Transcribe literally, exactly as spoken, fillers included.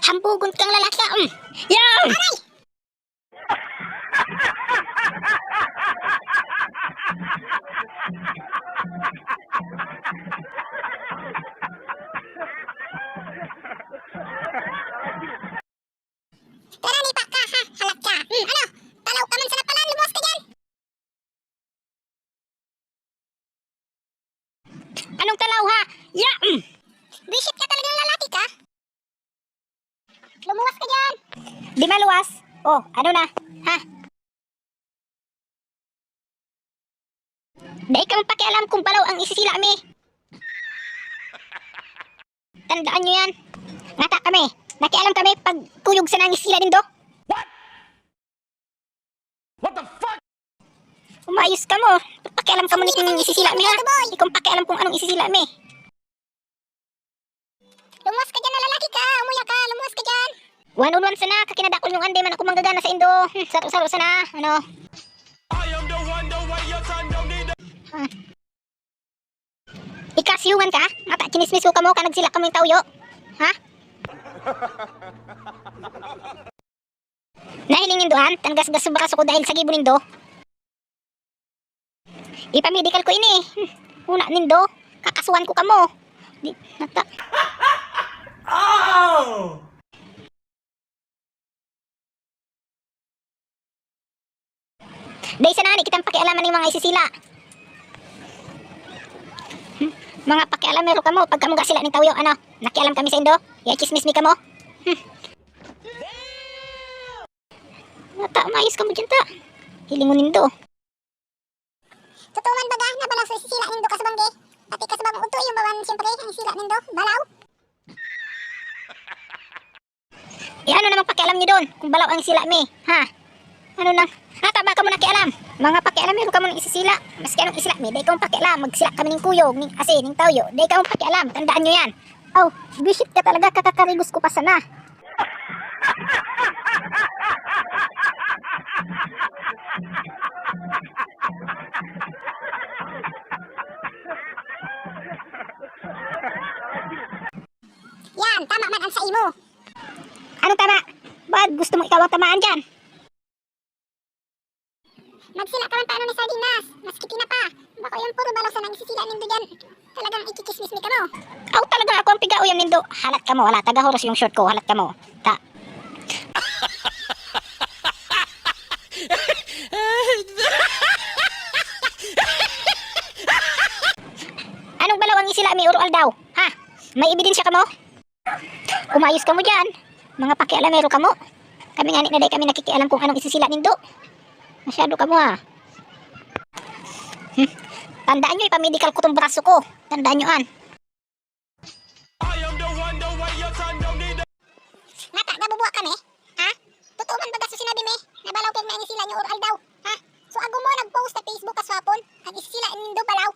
Hambugon kang lalaki ka. Mm. Yan! Aray! Tara, nipa ka, ha? Halat ka. Hmm, ano? Talaw ka man sana pala, lumuwas ka dyan. Anong talaw, ha? Ya! Mm. Buwisit ka talagang lalaki ka. Lumuwas ka dyan. Di maluwas? Oh, ano na? Ha? Dai kang pakialam kung balaw ang isisila mi. Tandaan nyo yan. Ngata kami. Nakialam kami pag kuyog sa nangisila nindo. What? What the fuck? Umayos kamo. Pakialam kamo ni kung isisila mi, ha? Ikaw ang pakialam kung anong isisila mi. Lumuwas ka dyan na lalaki ka. Umuya ka. Lumuwas ka dyan. One on one sana. Kakinadakol yung ande man ako manggagana sa indo. Hmm, saro-saro sana. Ano? I am the one, the way your son don't need a Ah. Ikasyungan ka? Mata, chinismis ko kamo ka nagsila kamo yung tawyo? Ha? Nahiling nindo an, tanggas-gas sa braso ko dahil sa gibo nindo. Ipamedikal ko ini. Huna nindo, kakasuhan ko kamo. Di, nata- Oh! Dai sana ni kitang pakialaman ning mga isisila. Hmm? Mga pakialamero kamo, pag kamo gasila ning tawyo, ano? Nakialam kami sa indo? Ya, chismis mi kamo? Hmm. Nata, umayos kamo dyan, ta. Hilingon nindo. Totoo man baga na balaw sa isisila nindo kasubanggi? Pati kasubang udto iyo bawan, siyempre, ang isisila nindo, balaw? Eh, ano namang pakialam niyo doon kung balaw ang isisila mi? Ha? Ano nang, ah, tama ka mo nakialam. Mga pakialamero ka mo ng isisila. Maski anong isila mi, dai kang pakialam. Magsila kami ning kuyog, ning asin, ning tawyo. Dai kang pakialam. Tandaan niyo yan. Oh, buwisit ka talaga, kakakarigos ko pa sana. Yan, tama man an sa imo. Anong tama? Ba't gusto mo ikaw ang tamaan dyan? Magsila ka man paano ni sardinas? Maski tinapa. Bako yan, puro balaw sa nangisisila nindo dyan. Talagang ikikismis mi kamo. Aw, talaga ako ang pigauyan nindo. Halat kamo, wala. Taga-horos yung short ko. Halat kamo. Ta. Anong balaw ang isila mi, uro aldaw? Ha? May ebidensya kamo? Umayos kamo diyan. Mga pakialamero kamo. Kami ngani na dai kami nakikialam kung anong isisila nindo. Masyado kamo, ha. Hmm. Tandaan nyo, ipamedikal ko tong braso ko. Tandaan nyo, an. Nata, gabubua kami? Ha? Totoo man baga sa sinabi mi, na balaw pirmi ang isila nyo or aldaw? Ha? So, agom mo nag-post sa Facebook kaswapon, ang isisila nindo balaw?